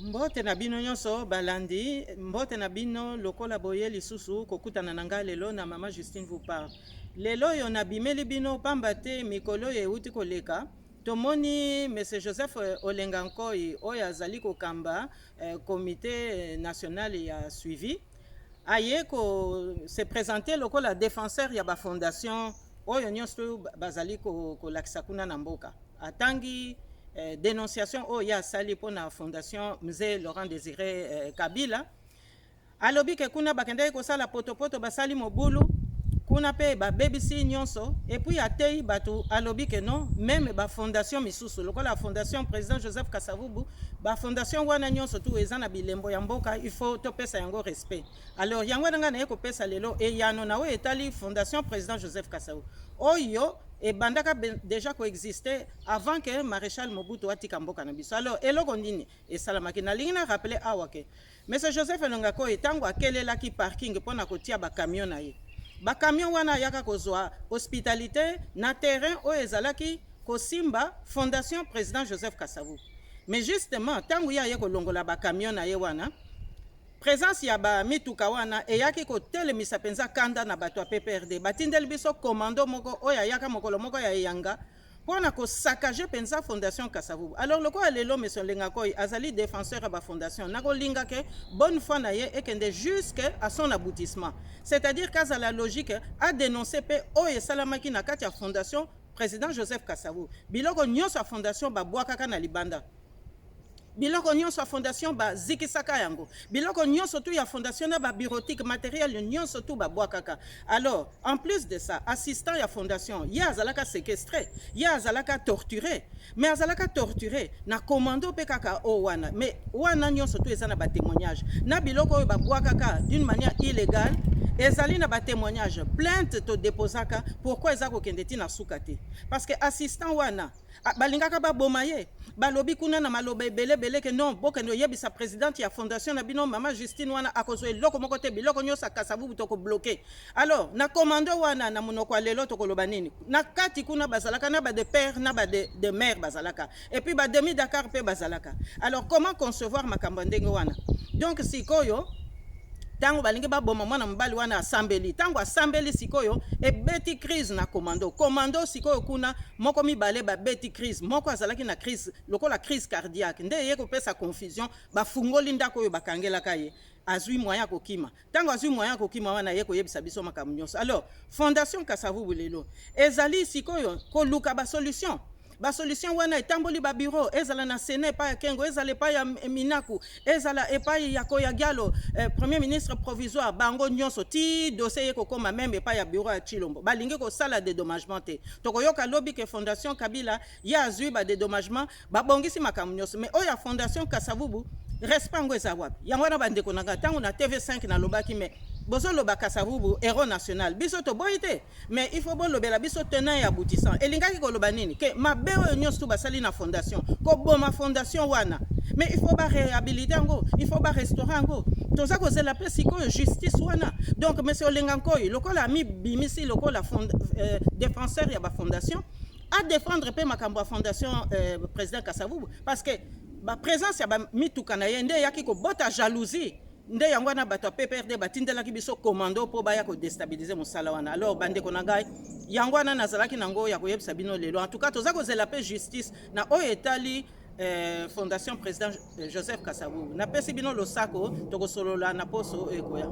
Mbote na bino nyonso balandi, mbote na bino lokola boye lisusu kokutana na ngai lelo na Mama Justine vous parle. Lelo oyo nabimeli bino pamba te mikolo oyo euti koleka tomoni Monsieur Joseph Olenga Nkoy oyo azali kokamba eh, comité national ya suivi aye ko se presenter lokola défenseur ya ba fondation oyo nyonso bazali kolakisa kuna na mboka. Atangi eh, dénonciation oyo ye asali mpo na fondation Mzee Laurent Désiré eh, Kabila. Alobi ke kuna bakendaki kosala potopoto, basali mobulu kuna mpe babebisi nyonso. Et puis ateyi bato, alobi ke non, même ba fondation misusu lokola fondation président Joseph Kasavubu, ba fondation wana nyonso tu eza na bilembo ya mboka, il faut topesa yango respect. Alors yango wana ngai naye kopesa lelo eyano na oyo etali fondation président Joseph Kasavubu oyo ebandaka déjà koexister avant que maréchal Mobutu atika mboka na biso. Alors eloko nini esalamaki? Nalingi na rappeler awa ke Monsieur Joseph Olenga Nkoy ntango akelelaki parking mpona kotia bacamion na ye, bacamion wana ayaka kozwa hospitalité na terrain oyo ezalaki kosimba fondation président Joseph Kasavubu. Mais justement ntango ye aye kolongola bacamion na ye wana, présence ya bamituka wana eyaki kotelemisa mpenza kanda na bato ya PPRD. Batindeli biso commando moko oyo ayaka mokolo moko ya eyanga mpona kosaccager mpenza fondation Kasavubu. Alors lokola lelo monsieur Olenga Nkoy azali défenseur ya bafondation, nakolinga ke bonne foi na ye ekende jusque à son aboutissement, c'est-à-dire kazala logique adénoncer mpe oyo esalamaki na kati ya fondation président Joseph Kasavubu. Biloko nyonso ya fondation babwakaka na libanda, biloko nyonso ya fondation bazikisaka yango, biloko nyonso tu ya fondation na babureautique, matériel nyonso tu babwakaka. Alors en plus de ça, assistant ya fondation ye azalaka séquestré, ye azalaka torturé, mais azalaka torturé na commando mpe kaka oyo wana. Mais wana nyonso tu eza na batémoignage na biloko oyo babwakaka d'une manière illégale, ezali na batémoignage. Plainte todéposaka, pourquoi eza kokende ntina suka te? Parce que assistant wana balingaka baboma ye. Balobi kuna na maloba ebelebele ke non, bokende oyebisa présidente ya fondation na bino, Mama Justine wana, akozwa eloko moko te, biloko nyonso Akasavubu tokobloquer. Alors na commando wana, na monoko ya lelo tokoloba nini? Na kati kuna bazalaka na bade père na bade de mère bazalaka, et puis bademi Dakar mpe bazalaka. Alors comment concevoir makambo ya ndenge wana? Donc sikoyo ntango balingi baboma mwana mobali wana, asambeli. Ntango asambeli, sikoyo ebeti crise na commando. Commando sikoyo kuna moko mibale babeti crise, moko azalaki na crise lokola crise cardiaque, nde eye kopesa confusion. Bafungoli ndako oyo bakangelaka ye, azwi moyen ya kokima. Ntango azwi moyen ya kokima wana, ye koyebisa biso makambo nyonso. Alors fondation Kasavubu lelo ezali sikoyo koluka basolution. Basolution wana etamboli babureau, ezala na Sénat epai ya Kengo, ezala epai ya Minaku, ezala epai ya Koyagialo, premier ministre provisoire, bango nyonso ti dossier ye kokóma même epai ya bureau ya Tshilombo. Balingi kosala dédommagement te. Tokoyoka lobi ke fondation Kabila ye azwi badédommagement, babongisi makambo nyonso, mais oyo ya fondation Kasavubu, respect yango eza wapi? Yango wana bandeko na ngai, ntango na TV5 nalobaki, mais bozoloba Kasavubu héros national, biso toboyi te, mais il faut bolobela biso tenant et aboutissant. Elingaki koloba nini? Ke mabe oyo nyonso tu basali na fondation, koboma fondation wana, mais il faut baréhabiliter yango, il faut barestaurer yango. Toza kozela mpe sikoyo justice wana. Donc monsieur Olenga Nkoy, lokola amibimisi lokola défenseur ya bafondation, adéfendre mpe makambo ya fondation président Kasavubu, parce que baprésence ya bamituka na ye nde eyaki kobota jalousie. Nde yango wana bato ya PPRD batindelaki biso commando mpo baya kodéstabiliser mosala wana. Alors bandeko na ngai, yango wana nazalaki nango ya koyebisa bino lelo. En tout cas toza kozela mpe justice na oyo etali fondation président Joseph Kasavubu. Napesi bino losako, tokosolola na poso oyo ekoya.